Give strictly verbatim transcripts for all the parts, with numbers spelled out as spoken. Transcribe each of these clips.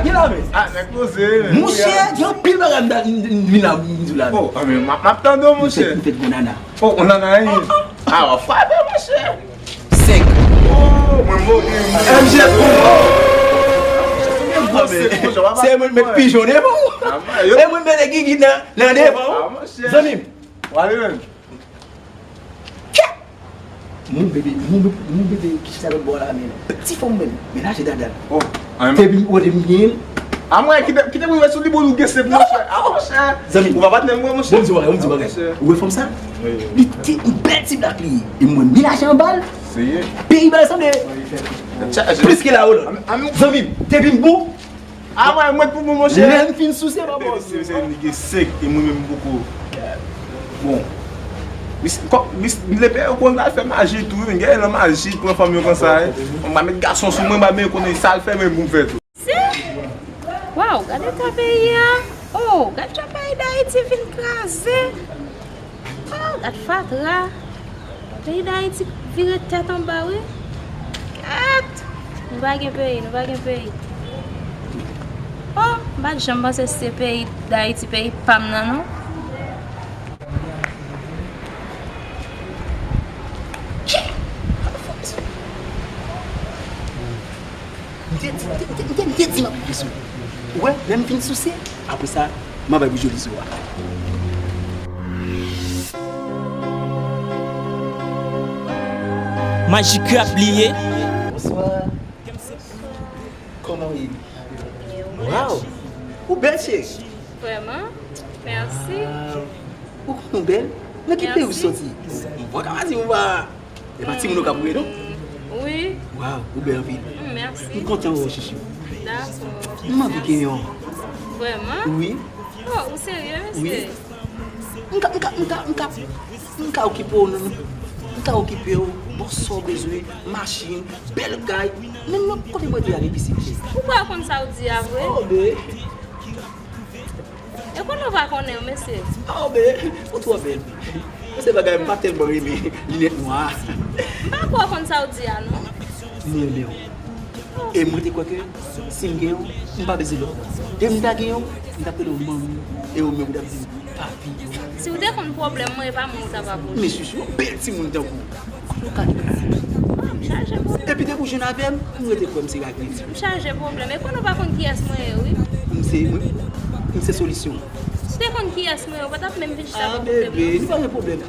Gen la, men. Ah, nèg poze, men. Monchè, gen anpil bagay m ta, m, m, m vin la, m di w la, men. Oh, ah, men, m ap, m ap tande w, monchè. M fèk, m fèk gon nana. Oh, on nana, wi. Ah, w ap frape, monchè. Senk. Oh, mwen, mwen, mwen. M J pou ou. Se mwen met pijon devan w. Ah, mwen, yo. E mwen met gigi nan, nan devan w. Ah, monchè. Zanmi m. W ale, men. Kè! Moun bebe, moun, moun bebe ki chita lòt bò la, men ti fanm menm, menaje dada l. Oh, ah, men. Te byen, ou te byen. A mwen, kite, kite mwen sou li, bon, nou gen senk, monchè. Ah, monchè. Zanmi. Ou pa patnè mwen, monchè. Bon, m di w bagay, bon, m di w bagay. Ah, monchè. Ou wè fanm sa? Wi, wi. Li te yon bèl ti blak li ye. E mwen, menaje anba l. Serye? Peyi ba sanble. Tcha-, plis ke la, Hollande. Zanmi m, te byen bon. Ah, mwen, mwen pou mwen, monchè. Lè m fin souse, pa bon. Se, se, se, li gen senk, e mwen menm m poko. Bon. Mis, kò, mis, lepè yo konn al fè maji tou, wi, men gen nan maji, pran fanm yo konsa, wi. Mwen pa met gason sou mwen, mwen pa menm konnen sa l fè, men pou m fè tou. Si? Waw, gade ta peyi a. Oh, gade jan peyi Dayiti vin kraze. Oh, gad fatra. Peyi Dayiti vire tèt anba, wi. Kèt! Nou pa gen peyi, nou pa gen peyi. Oh, m pa t janm panse se peyi Dayiti, peyi pa m nan, non. M te di, m te, m te, m te, m te di m ap rive sou ou. Ou wè, lè m fin souse, apre sa, m a bay pou joli zo a. Majik rap li ye. Bonswa. Kòman w ye? Waw! Ou bèl, cheri. Vrèman? Mèsi. Ah, ou konn ou bèl? Nan ki peyi ou soti? M poko ka di ou pa. E pa timoun ou ka boure, non? Wi. Waw, ou bèl anpil. Mm, mèsi. M kontan wè w, chouchou. Dakò. M anvi gen yon. Vrèman? Wi. Oh, ou serye, mesye? Wi. M ka, m ka, m ka, m ka, m ka okipe w, non? M ka okipe w, ba w sa w bezwen, machin, bèl kay, menm nan kote m rete a gen pisin, cheri. Ou kwè w konn sa w di a vre? Oh, be. E konnen w pa konnen, mesye? Oh, be, ou twò bèl. Se bagay m pa tèlman renmen linèt nwa. M pa kwè w konn sa w di a, non. Mwen renmen w. E mwen te kwè ke si m gen w, m pa bezwen lòt. E m ta gen w, m t ap rele w manmi. E ou menm ou t ap di m papi. Si w te konn pwoblèm mwen, e pa mwen ou t ap aproche. Men chouchou, yon bèl timoun tankou w. Kote w ka gen pwoblèm? M chaje pwoblèm. Epi depi w jwenn avè m, m rete kwè m se ragre. M chaje pwoblèm. E konnen w pa konn kiyès mwen ye, wi. M se, mwen, m se solisyon. Si w te konn kiyès mwen ye, ou pa t ap menm vin chita pou koute m, non. Ah, bebe, nou pa gen pwoblèm.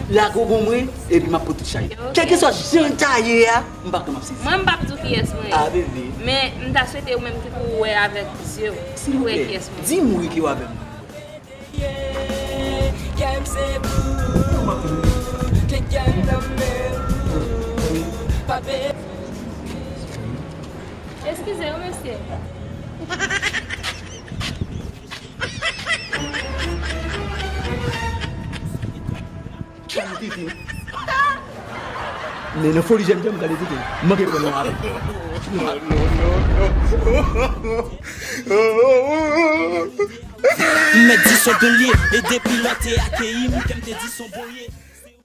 Lage w ban mwen, epi m ap pote chay. Ok. Kèlkeswa jan l ta ye a, m pa kwè m ap sezi. Mwen, m p ap di w kiyès mwen ye. Ah, bebe. Men, m ta swete ou menm ki pou wè avèk zye w, pou wè kiyès mwen ye. Silvouplè, di m wi ke w avè m. Eskize wi, mesye. Gade tete. Men nan foli jèn jan m gade tete. M manke pran non avè. M mèt di s on bon l ye, e depi lè w te akeyi m, kè m te di s on bon l ye.